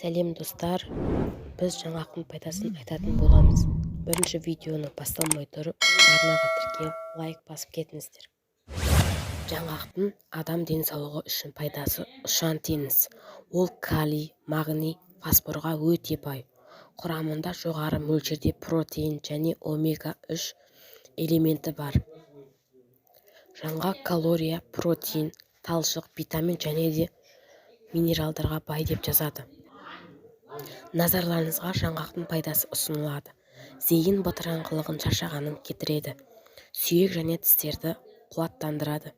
Сәлем, достар! Біз жаңғақтың пайдасын айтатын боламыз. Бірінші видеоны басталмай тұрып, арнаға тіркеліп, лайк басып кетіңіздер. Жаңғақтың адам денсаулығы үшін пайдасы ұшан-теңіз. Ол калий, магний, фосфорға өте бай. Құрамында жоғары мөлшерде протеин және омега-3 элементі бар. Жаңғақ калория, протеин, талшық, витамин және де минералдарға бай деп жазады. Назарларыңызға жаңғақтың пайдасы ұсынылады. Зейін бытыраңқылығын, шаршағанын кетіреді. Сүйек және тістерді қуаттандырады.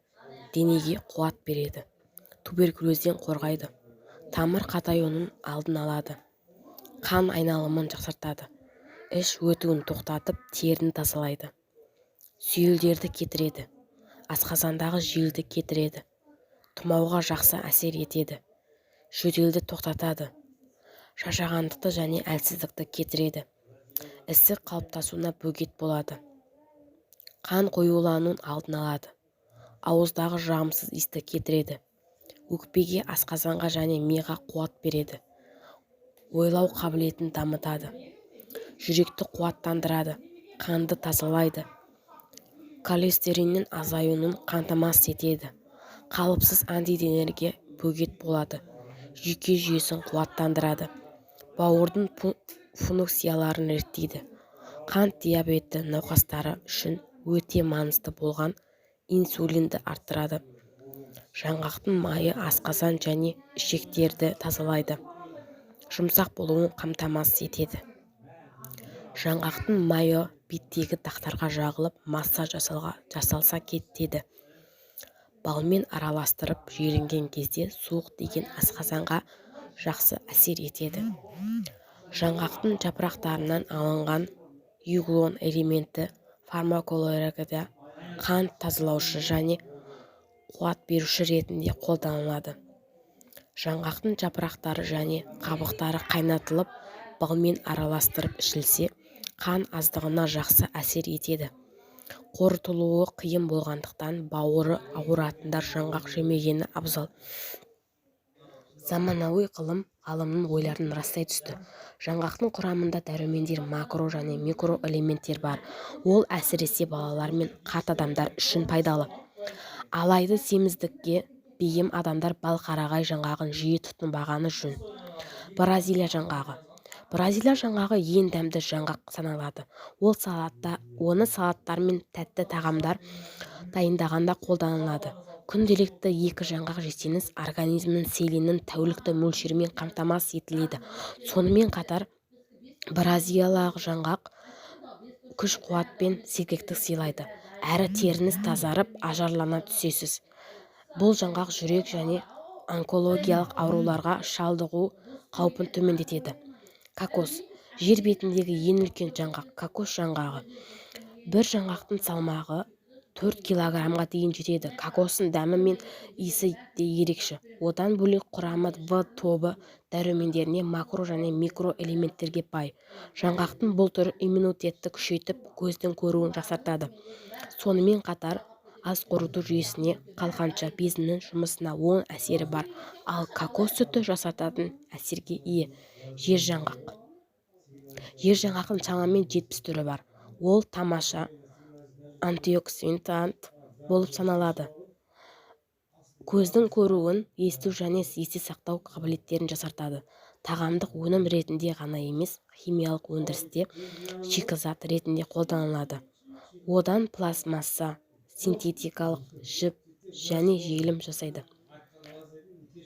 Денеге қуат береді. Туберкулезден қорғайды. Тамыр қатаюының алдын алады. Қан айналымын жақсартады. Іш өтуін тоқтатып, теріні тазалайды. Сүйелдерді кетіреді. Асқазандағы желді кетіреді. Тұмауға жақсы әсер етеді. Жөтелді тоқтатады. Шаршағандықты және әлсіздікті кетіреді. Ісік қалыптасуына бөгет болады. Қан қоюлануын алдын алады. Ауыздағы жағымсыз иісті кетіреді. Өкпеге, асқазанға және миға қуат береді. Ойлау қабілетін дамытады. Жүректі қуаттандырады. Қанды тазалайды. Холестериннің азаюын қамтамасыз етеді. Қалыпсыз антиденелерге бөгет болады. Жүйке жүйесін қуаттандырады. Бауырдың функцияларын реттейді. Қант диабеті науқастары үшін өте маңызды болған инсулинді арттырады. Жаңғақтың майы асқазан және ішектерді тазалайды, жұмсақ болуын қамтамасыз етеді. Жаңғақтың майы беттегі дақтарға жағылып, массаж жасалса, кетеді. Балмен араластырып желінген кезде суық тиген асқазанға жақсы әсер етеді. Жаңғақтың жапырақтарынан алынған юглон элементі фармакологияда қан тазалаушы және қуат беруші ретінде қолданылады. Жаңғақтың жапырақтары және қабықтары қайнатылып, балмен араластырып ішілсе, қан аздығына жақсы әсер етеді. Қорытылуы қиын болғандықтан, бауыры ауыратындар жаңғақ жемегені абзал. Заманауи ғылым ғалымның ойларын растай түсті. Жаңғақтың құрамында дәрумендер, макро және микроэлементтер бар. Ол әсіресе балалар мен қарт адамдар үшін пайдалы. Алайда семіздікке бейім адамдар балқарағай жаңғағын жиі тұтынбағаны жөн. Бразилия жаңғағы. Бразилия жаңғағы ең дәмді жаңғақ саналады. Ол салатта, оны салаттар мен тәтті тағамдар дайындағанда қолданылады. Күнделікті екі жаңғақ жесеңіз, организмнің селеннің тәулікті мөлшерімен қамтамасыз етіледі. Сонымен қатар бразилиялық жаңғақ күш-қуат пен сергектік сыйлайды. Әрі теріңіз тазарып, ажарлана түсесіз. Бұл жаңғақ жүрек және онкологиялық ауруларға шалдығу қаупін төмендетеді. Кокос. Жер бетіндегі ең үлкен жаңғақ – кокос жаңғағы. Бір жаңғақтың салмағы 4 килограммға дейін жетеді. Кокостың дәмі мен иісі де ерекше. Одан бөлек, құрамы В тобы дәрумендеріне, макро және микроэлементтерге бай. Жаңғақтың бұл түрі иммунитетті күшейтіп, көздің көруін жақсартады. Сонымен қатар ас қорыту жүйесіне, қалқанша безінің жұмысына оң әсері бар. Ал кокос сүті жасартатын әсерге ие. Жер жаңғақ. Жер жаңғақтың шамамен 70 түрі бар. Ол тамаша антиоксидант болып саналады. Көздің көруін, есту және есте сақтау қабілеттерін жақсартады. Тағамдық өнім ретінде ғана емес, химиялық өндірісте шикізат ретінде қолданылады. Одан пластмасса, синтетикалық жіп және желім жасайды.